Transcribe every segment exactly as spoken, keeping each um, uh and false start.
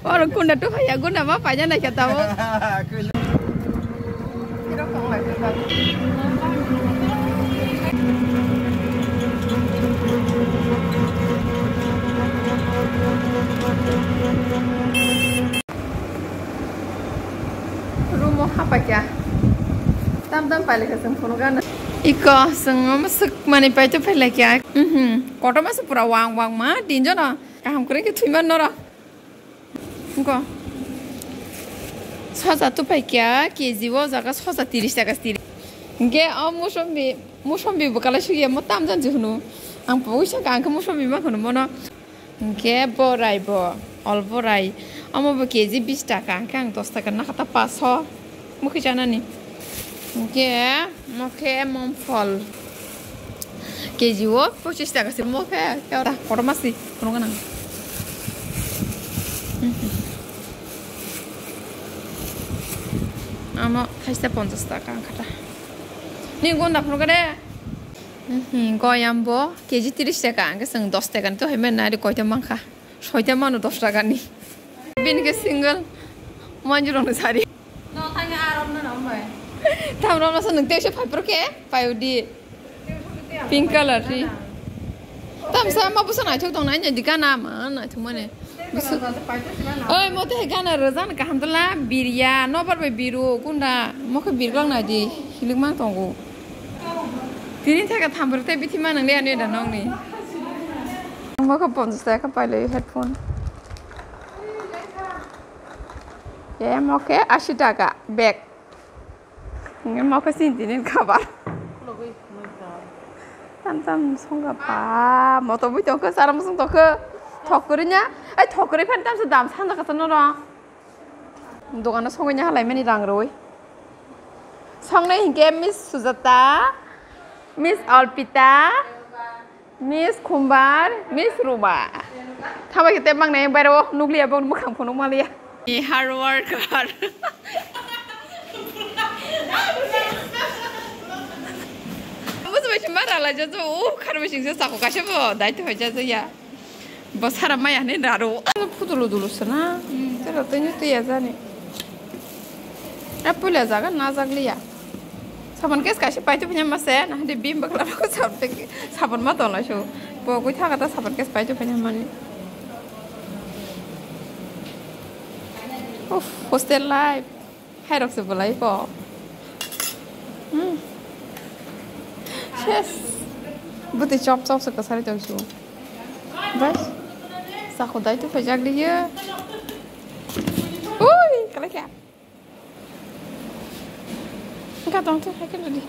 Oro kunda tu phaiya, gunda ma paina naikha tamo. Rumo hapaikha. Tam tam pailekha chwng phunukha. Iko chwng omo swk manwi paito phailaikha. Mhm. Kotorma se pura wang wang ma tinjono. Kaham kwrwi khe thwima norok. Iko. Soja tupai kya K G o jaga soja tiris taka tiris. Hingke o musombi, musombi bo kalai suya mo tam jan jihunu. Ang pogwi saka ang khe musombi ma khunu mono. Hingke borai bo, ol borai. Omo bo K G bis taka, hingke ang dos taka nakata paso. Mukhi chanani. Hingke Mokhe momphol. K G o pochis taka se mokhe, khe ora kotorma si, kono ganang. Amo thaisa ponchas taka ang kata. Ni gonda phunukha de. Mhm, goyam bo K G tiris taka, ang khe chwng dos taka ni to hai mena ari koita mankha. Soita mano dos taka ni. Bini khe single manjurokno sari. No, thangya arok no, no, bai. Tam rok no sa nwng teisa phai pro khe, phai udi. Pink color ri. Tam sa ma busa naithok tong nai, di gana ma naithok mane. Busa. Oi, mo te gana rwjan kaham tala, birya, nobar bai biru, kunda, mo khe birglak nai di, hilik mang tongo. Tini thaka tham pro te bithi ma nang le ani da nong ni. Mo khe ponchas taka pai le headphone. Ye mo khe ashi taka bag. Nge mo khe sini tini khabar. Tam tam songga pa moto bui tongkhe sara musung tongkhe. Thok kwrwi nya. Ai thok kwrwi phan tam se dam sanja kasa no rong. Dogano songwi nya halai mani rang rwi. Songnai hinkhe Miss Sujata, Miss Arpita, Miss Khumbar, Miss Ruma. Thabai khe tei mangnai bairo nukliya bokni mwkhang phunuk maliya. Hard worker. Bwswbai se ma ralaijak, o kharmai singsa chakho kaisa bo daitwi hoijak ya. Bo sara maya hinwi raro. Pudulu dulu sana. Tero tini tuya jani. A puila jaga na jagliya. Sabon kes kaisa paito phinya mase, na hade bim bakla ko sabon te sabon ma tolai so. Bo gui thaga ta sabon kes paito phinya mani. Uff, hostel life. Hai rok se bolai ko. Hmm. Ses. Buti chop chop se kasari tong su. Bas. Sa khodai tu phajak liye. Ui, kala kya? Engka tong tu hai kala di.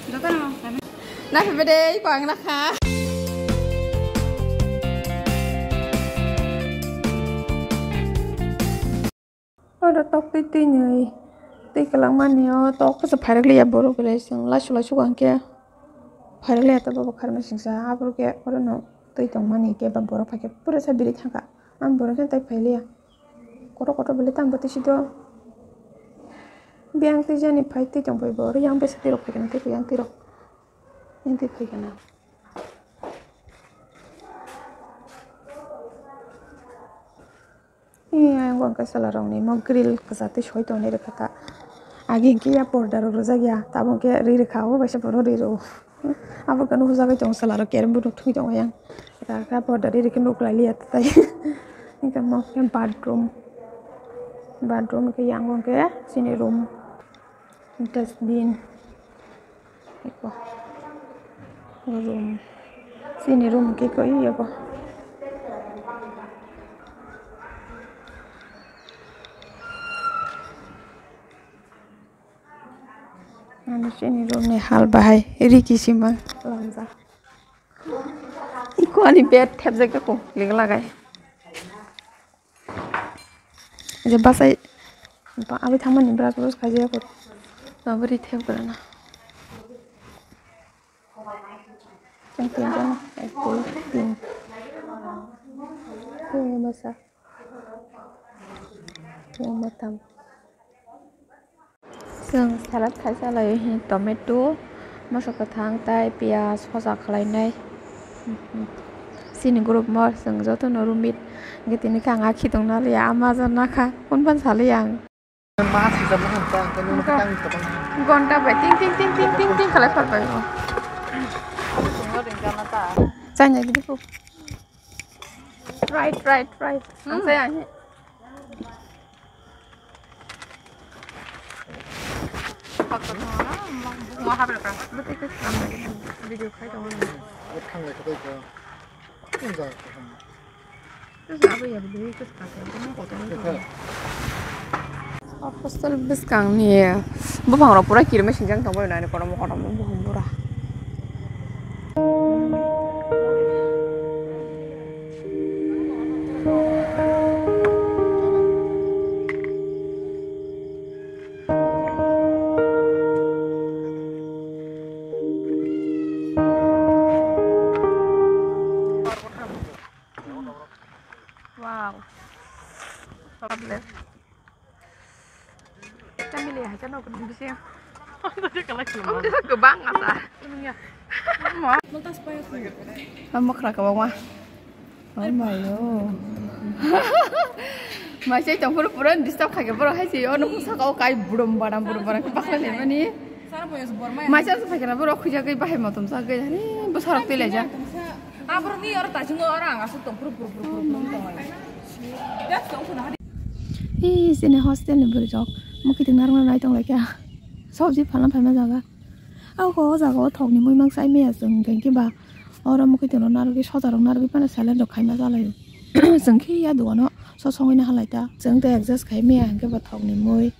Dokan mo. Na phe bede ko ang na kha. Oro tok twi twi nwi twi kwlangma ni o tok khe phairak liya borok belai chwng laisu laisu hwnkhe phairak liya tabuk bo kharmai singsa aphuru khe oro no twi tongmani khe ba borok phaikhe pura sa biri thangkha ang borok khe tai phai liya kotor kotor belai tamo twi si do biyang twi jani phai twi tong phai bo oro yang bwsa twi rok phai khe twi yang twi rok yang twi phai khe na. Ee, ayang bo hwnkhe chwla rokni mo grill kwchar tei soi tongnai rwkha ta. Agi hwnkhe ya porda rok rwjak ya, tabuk hwnkhe ri rwkha, obo kaisa borok ri rw-o. Abo khe nukjagwi tongo chwla rok carrom board rok thwi tongo yang. Rwkha porda ri rwkhe nuk lai liya tai. Hwnkhe mo khe bathroom, bathroom hwnkhe yang bo hwnkhe chini room. Dustbin. Eko. Room. Chini room khe koi eko. Ani chini room ni hal bahai riki sima lamjak. Eko ani bed thepjak eko leg lagai. Je basai ba abi thangmani brush brush khaijak ko. Tabari thep grana. Chwng tinjon, ek, dui, tin. Chwng masa. Chwng matham. Chwng salad khai chalai hi tomato, moso kwthang tai piyaj hoja khlainai. Chini group mo chwng joto no room mate. Hwnkhe tini khe ang akhi tongna liya, ama jar nakha, phone phan salai ang. Ma sijak ma khan ta, ta nung Gonta. Tang ta bang. Gonta bai ting ting ting ting ting ting khalai phar bai bo. Chanya gidi ko. Right, right, right. Hmm. Ang saya ni. Video khai tong. Thang lai ka dai ka. Thang ja ka. Apostle bwskangni buphang rok pura kirima singjak tongbai nai kotorma kotorma buphang bura. Wow. Family hai jano bisi. Kobang asa. Mokra kobang ma. Oh my god. Masih campur pura disturb khai ke borok hai si. Ono saka o kai budom badam budom badam bakla le mani. Masih asa khai kena borok khuja kai bahai motom sa kai hari bosarok tele ja. Aborok ni oro tachungo oro ang aswk tong phuru phuru phuru phuru phuru tong lai. Just tong phuru hari. Ee, chini hostel ni bwrwi rok mukitwng narwkna nai tong lai kha. Sobji phalna phaima jaga. Ako o jaga o thok ni muimang chai maya chwng hwnkhe ba oro mukitwng rok narwgwi soda rok narwgwi phano salad rok khaima jalaio. Chwng khe ya dogano sosongwi naha lai ta. Chwng tei adjust khai maya hwnkhe ba thok ni mui.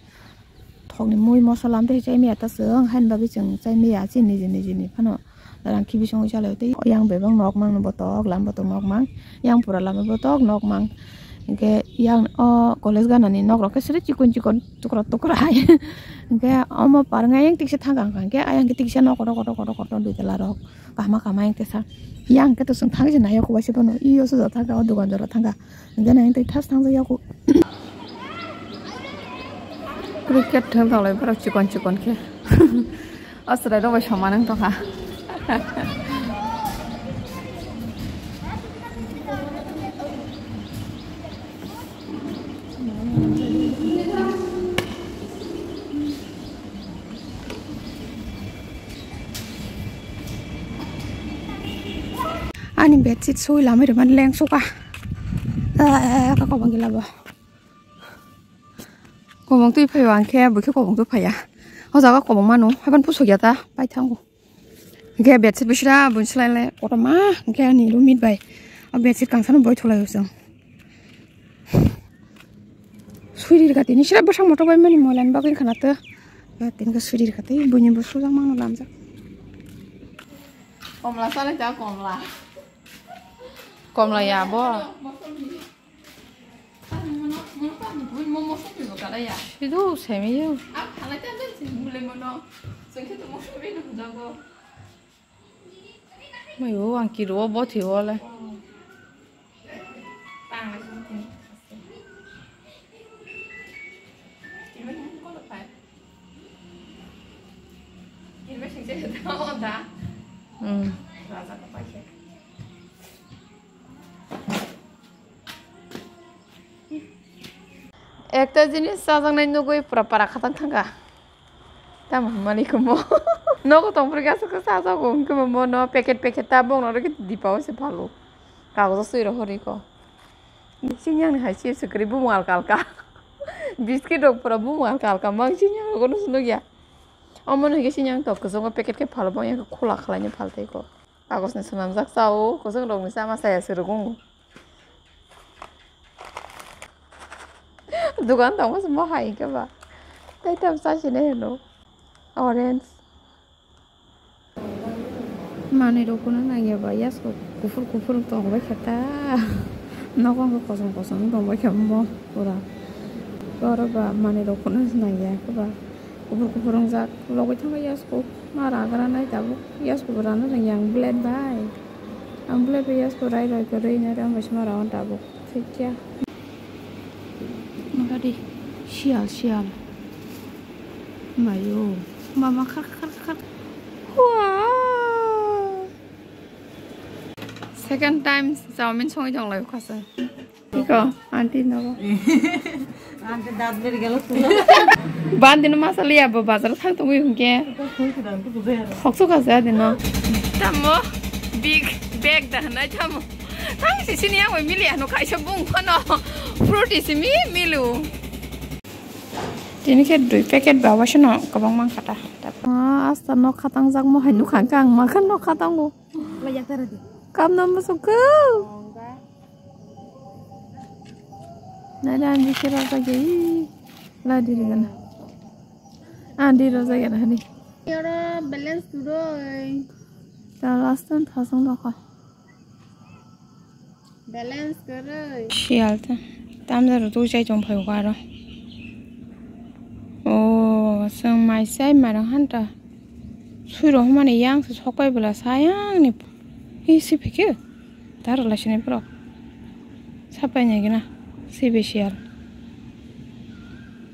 Thokni mui mosola amtwi chai maya ta chwng, haini bagwi chwng chai maya, chini niji niji ni phano rang khibi songwi chalai tei yang bebak nok mang no botok, lama botok nok mang, yang pura lama botok nok mang. Hwnkhe yang o college ganani nok rok khe sri chikon chikon tukra tukra hai. Hwnkhe omo par wngya yang tiksa thang kha, hwnkhe ayang khe tiksa nok kotor kotor kotor kotor dui tala rok kahma kahma yang tesa. Yang khe to chwng thang se nai o kubaisa phano, iyo se jora thang kha, o dogan jora thang kha. Hwnkhe nai tei thas thangjak yago. Cricket thwng tong lai borok chikon chikon khe. O chwrai rok bai soman wng tong kha. Ani bedsheet soi lamai rwmani lengsoka. Eh, ka kobang gila bo. Kobong twi phaiwa hwnkhe bo khe kobong twi phaiya. O jaga kobong mano, haban pusuk ya ta, pai thango. Hwnkhe bedsheet bisra bun slai le kotorma, hwnkhe ani roommate bai o bedsheet kangsano boi thulai o chwng. Suri rwkha tini sira bwsang motok bai mani moilan bagwi khana to. Tini khe suri rwkha tei buini bo sujak mano lamjak. Komla salai ta komla. Komla ya bo. Sidu semiyo. Mayo ang kiro bo thiyo le. Hmm. Ekta jinis chajaknai nugwi pura para khatang thangkha. Tamo hinmani khe mo. Nogo tongphuru khe aswk khe chajago hwnkhe bo mono packet packet ta bongno rwgwi dipao se phalo. Kagojo swi rohorwi kho. Sini ang hai chips kwrwi bumung alka alka. Biscuit rok pura bumung alka alka mang sini ang rogo no nukya. Omo no hwnkhe sini ang tok kwchwngo packet khe phalo bang yang khula khwlaino phaltai kho. Kagoj ni swnamjak chao kwchwng rok ni sama saya se rogo. Dukan tangma se mo hai hwnkhe ba. Tai tam sa sini hino. Orange. Manwi rok phano nangya ba yasko kuphur kuphur tong bai kha ta. Nogo hwnkhe kosom kosom tong bai kha mo pura. Oro ba manwi rok phano nangya khe ba kuphur kuphur wngjak logwi thangkha yasko ma ragra nai tabuk yasko bo rana nangya ang blade bai. Ang blade bai yasko rai rai kwrwi nai rw bai se ma raui tabuk thikya. Nokadi siyal siyal. Mayo. Mama khar khar khar. Hua. Second time chowmin songwi tong lai khasa. Iko, aunty no. Aunty dat beri gelo. Bandi no masali abo bazar thang tongwi hwnkhe. Hokso khasa adi no. Tamo big bag da hanai tamo. Thang si sini ang mili ano kaisa bung phano. Fruity si mi milu. Tini khe dui packet ba waisano kwbang man kha ta. Ah, asta nok khatang jak mo hai nukha ang ma khan nok khatango. Kam nam bwswk khe. Nai nai ani khe rajak ya. Ladi rigana. Andi rajak ya hani. Yoro balance kuroi. Ta last time thasang dokha. Balance kwrwi. Siyal ta. Tamjaro tuchai tongphai aro. O, chwng mai sai mairang hanta. Suirok humani yang se sokpai bwla sayang ni. Hi si phikhe. Daro lai sini borok. Sapai ni gina. Sibe siyal.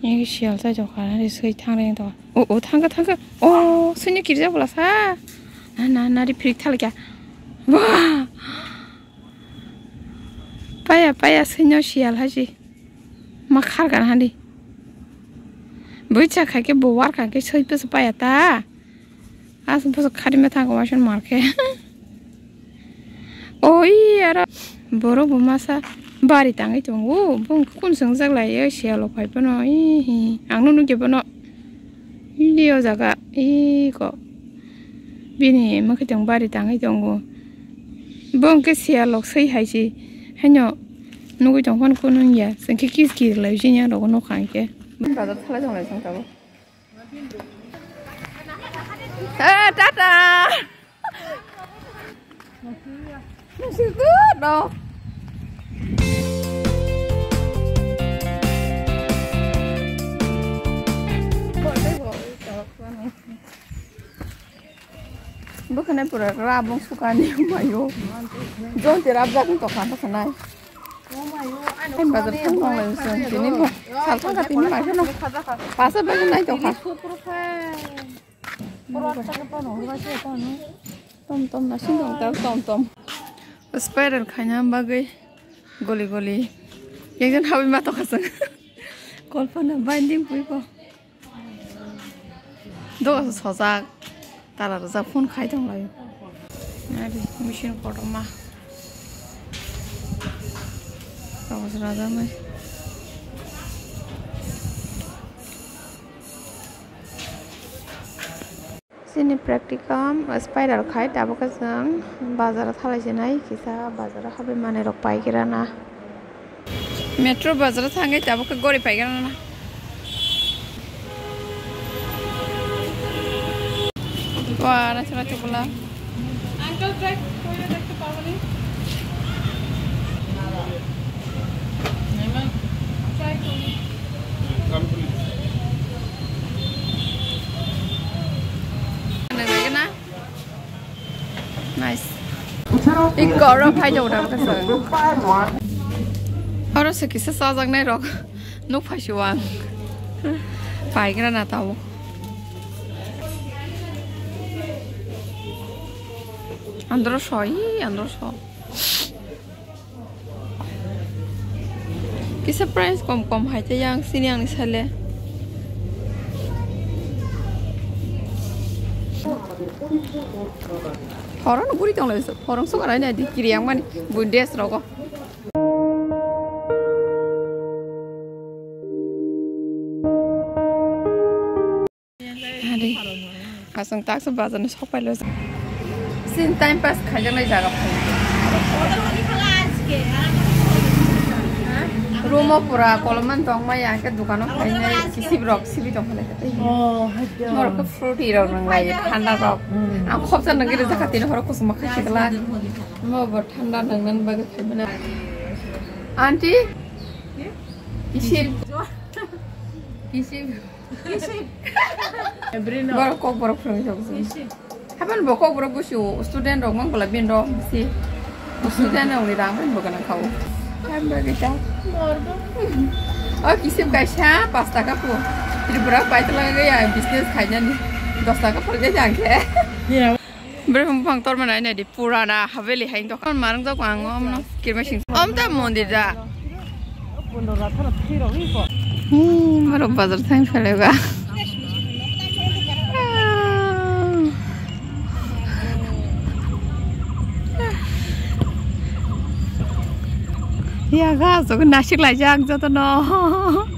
Ni siyal chai tongkha. Ni sui thang ring tongkha. O, o, thangkha, thangkha. O, sini kirja bwla sa. Na, na, na, ri phirik thalkya. Wah! Paya, paya, sino siyal haji. Ma khar gan hadi. Bui cha khai ke bo war khai ke soi pus paya ta. As bus khari ma thang ko wasan mar ke. Oi, ara boro bo masa bari tangwi tongo. Bung kun sung jak lai siyalo phai pano. Ih, ang no nugya bono. Video jaga iko bini mwkhwtwng bari tangwi tongo. Bo hwnkhe siyalok swi hai se haino nugwi tongphano kunu wngya. Chwng khe kis kis lai sini ang rogo nukha hwnkhe. Bazar thalai tong lai chwng tabuk. Eh, tata. Nasi tu dong. Bwkhwnai pura rabung sukani mayo. Jonte rabjak wng tongkha bwkhwnai. Hain bazar thang tong lai chwng tini bo sal thang kha tini mai phano. Pasa bagwi nai tongkha. Tom tom na sing tong ta tom tom. Spiral khaina bagwi goli goli. Ekjon hawi ma tongkha chwng. Kolpana binding pui ko. Doga sojak, tala rwjak phone khai tong lai. Ari machine kotorma. Kagoz rajak nai. Chini practicum spiral khai tabuk khe chwng bazar o thalai sinai kisa bazar o habwi manwi rok pai khe rana. Metro bazar o thangwi tabuk khe gori paigana na. Wah, naisora chukula. Uncle, try করে দেখতে পারবো নি? Try করি। Nice. Ikko oro phai jago da bwkha se. Oro se kisa chajaknai rok nuk phai si wang. Paigra na tao. Andro so, ih, andro so. Kisa price kom kom hai tei yang sini ang ni sale. Horong no guri tong lai, horong suka rai nai di kiri yang mani bundes rogo. Hari. Aswng taksa bazar ni sok pailo. Sin time pass khajaknai jaga phai. Room o pura kolomani tong maya, hwnkhe dukano phainai kisip rok sibi tong khalai. Oh, hajjo. Norok khe fruity rok nang lai, thanda rok. Hmm. Ang khopsa nang giri jaga tini horo kusuma khai khikla. Mo bo thanda nang nan bagwi phaimana. Aunty? Kisip. Kisip. Borok kok borok phwrwngwi tongo chwng. Hapan bo kok borok busu student rok mang bwla bin rok bisi. Student rok ni rang bai bo gana khawo. Hapan bo kita. O kisip kaisa pas taka po. Tripura pai tla ga ya business khainani. Dos taka pal ja jang khe. Bwrwi buphang torma nai nai di, purana haveli hai wngtokha. Marwng jak ang omno kirma sing. Om ta mondir da. Hmm, borok bazar thang phailaiba. Ya ga, so nasik laijak jotono.